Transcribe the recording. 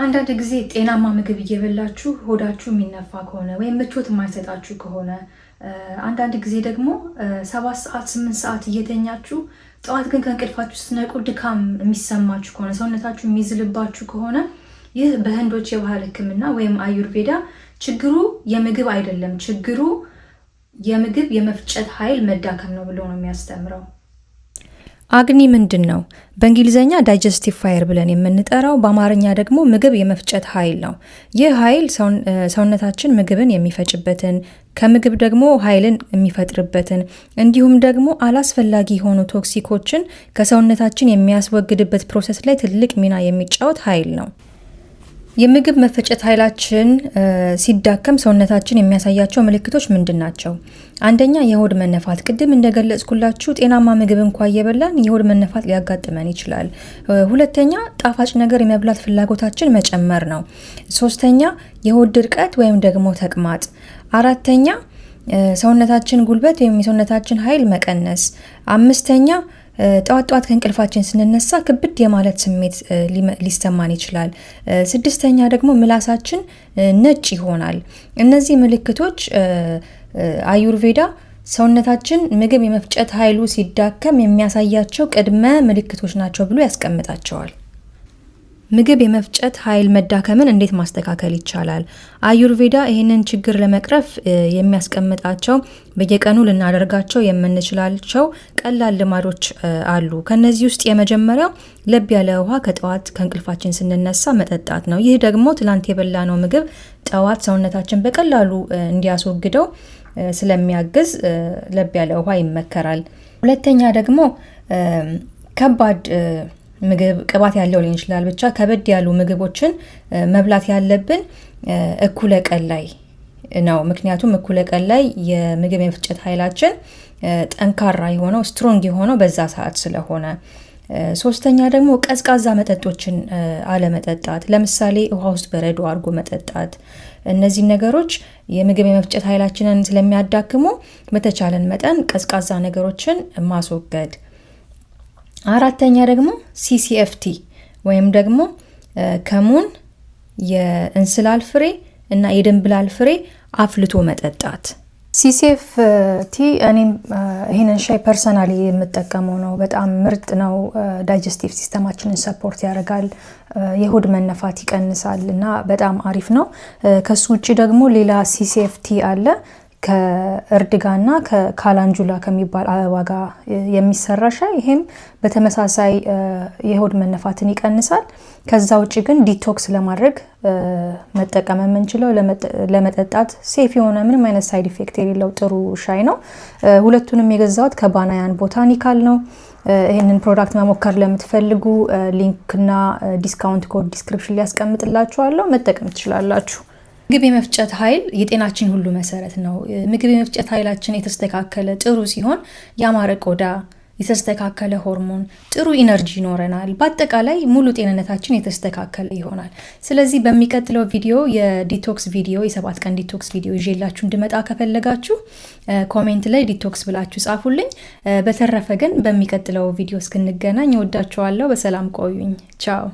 አንዳንድ ጊዜ ጤናማ ምግብ እየበላችሁ ሆዳችሁ የሚነፋ ከሆነ ወይም ምቾት የማይሰጣችሁ ከሆነ፣ አንዳንድ ጊዜ ደግሞ 7 ሰዓት 8 ሰዓት እየተኛችሁ ጠዋት ግን ከእንቅልፋችሁ ስትነቁ ድካም የሚሰማችሁ ከሆነ፣ ሰውነታችሁ የሚዝልባችሁ ከሆነ፣ ይህ በህንዶች የባህል ሕክምና ወይም አዩርቬዳ ችግሩ የምግብ አይደለም፣ ችግሩ የምግብ የመፍጨት ኃይል መዳከም ነው ብሎ ነው የሚያስተምረው። አግኒ ምንድን ነው? በእንግሊዝኛ digestive fire ብለን የምንጠራው፣ በአማርኛ ደግሞ ምግብ የመፍጨት ኃይል ነው። ይህ ኃይል ሰውነታችን ምግብን የሚፈጭበትን፣ ከምግብ ደግሞ ኃይልን የሚፈጥርበትን፣ እንዲሁም ደግሞ አላስፈላጊ የሆኑ toxic ኦችን ከሰውነታችን የሚያስወግድበት process ላይ ትልቅ ሚና የሚጫወት ኃይል ነው። የምግብ መፈጨት ኃይላችን ሲዳከም ሰውነታችን የሚያሳያቸው ምልክቶች ምንድን ናቸው? አንደኛ የሆድ መነፋት። ቅድም እንደገለጽኩላችሁ ጤናማ ምግብ እንኳ እየበላን የሆድ መነፋት ሊያጋጥመን ይችላል። ሁለተኛ ጣፋጭ ነገር የመብላት ፍላጎታችን መጨመር ነው። ሶስተኛ የሆድ ድርቀት ወይም ደግሞ ተቅማጥ። አራተኛ ሰውነታችን ጉልበት ወይም የሰውነታችን ኃይል መቀነስ። አምስተኛ ጠዋት ጠዋት ከእንቅልፋችን ስንነሳ ክብድ የማለት ስሜት ሊሰማን ይችላል። ስድስተኛ ደግሞ ምላሳችን ነጭ ይሆናል። እነዚህ ምልክቶች አዩርቬዳ ሰውነታችን ምግብ የመፍጨት ኃይሉ ሲዳከም የሚያሳያቸው ቅድመ ምልክቶች ናቸው ብሎ ያስቀምጣቸዋል። ምግብ የመፍጨት ኃይል መዳከምን እንዴት ማስተካከል ይቻላል? አዩርቬዳ ይህንን ችግር ለመቅረፍ የሚያስቀምጣቸው በየቀኑ ልናደርጋቸው የምንችላቸው ቀላል ልማዶች አሉ። ከነዚህ ውስጥ የመጀመሪያው ለብ ያለ ውሃ ከጠዋት ከእንቅልፋችን ስንነሳ መጠጣት ነው። ይህ ደግሞ ትላንት የበላነው ምግብ ጠዋት ሰውነታችን በቀላሉ እንዲያስወግደው ስለሚያግዝ ለብ ያለ ውሃ ይመከራል። ሁለተኛ ደግሞ ከባድ ምግብ፣ ቅባት ያለው ሊሆን ይችላል፣ ብቻ ከበድ ያሉ ምግቦችን መብላት ያለብን እኩለ ቀን ላይ ነው። ምክንያቱም እኩለ ቀን ላይ የምግብ የመፍጨት ኃይላችን ጠንካራ የሆነው፣ strong የሆነው በዛ ሰዓት ስለሆነ። ሶስተኛ ደግሞ ቀዝቃዛ መጠጦችን አለመጠጣት፣ ለምሳሌ ውሃ ውስጥ በረዶ አድርጎ መጠጣት። እነዚህ ነገሮች የምግብ የመፍጨት ኃይላችንን ስለሚያዳክሙ በተቻለን መጠን ቀዝቃዛ ነገሮችን ማስወገድ። አራተኛ ደግሞ CCF tea ወይም ደግሞ ከሙን፣ የእንስላል ፍሬ እና የድንብላል ፍሬ አፍልቶ መጠጣት። CCF tea እኔም ይህንን ሻይ personally የምጠቀመው ነው። በጣም ምርጥ ነው። Digestive system ኣችንን support ያደርጋል። የሆድ መነፋት ይቀንሳል እና በጣም አሪፍ ነው። ከሱ ውጭ ደግሞ ሌላ CCF tea አለ፣ ከእርድ ጋና ከ calendula ከሚባል አበባ ጋር የሚሰራ ሻይ። ይሄም በተመሳሳይ የሆድ መነፋትን ይቀንሳል። ከዛ ውጭ ግን detox ለማድረግ መጠቀም የምንችለው፣ ለመጠጣት safe የሆነ፣ ምንም አይነት side effect የሌለው ጥሩ ሻይ ነው። ሁለቱንም የገዛሁት ከ Banyan Botanical ነው። ይህንን product መሞከር ለምትፈልጉ link ና discount code description ላይ አስቀምጥላችኋለሁ፣ መጠቀም ትችላላችሁ። ምግብ የመፍጨት ኃይል የጤናችን ሁሉ መሰረት ነው። ምግብ የመፍጨት ኃይላችን የተስተካከለ፣ ጥሩ ሲሆን ያማረ ቆዳ፣ የተስተካከለ ሆርሞን፣ ጥሩ energy ይኖረናል። በአጠቃላይ ሙሉ ጤንነታችን የተስተካከለ ይሆናል። ስለዚህ በሚቀጥለው ቪዲዮ የ detox ቪዲዮ፣ የ7 ቀን detox ቪዲዮ ይዤላችሁ እንድመጣ ከፈለጋችሁ comment ላይ detox ብላችሁ ጻፉልኝ። በተረፈ ግን በሚቀጥለው ቪዲዮ እስክንገናኝ እወዳችኋለሁ። በሰላም ቆዩኝ። ቻው።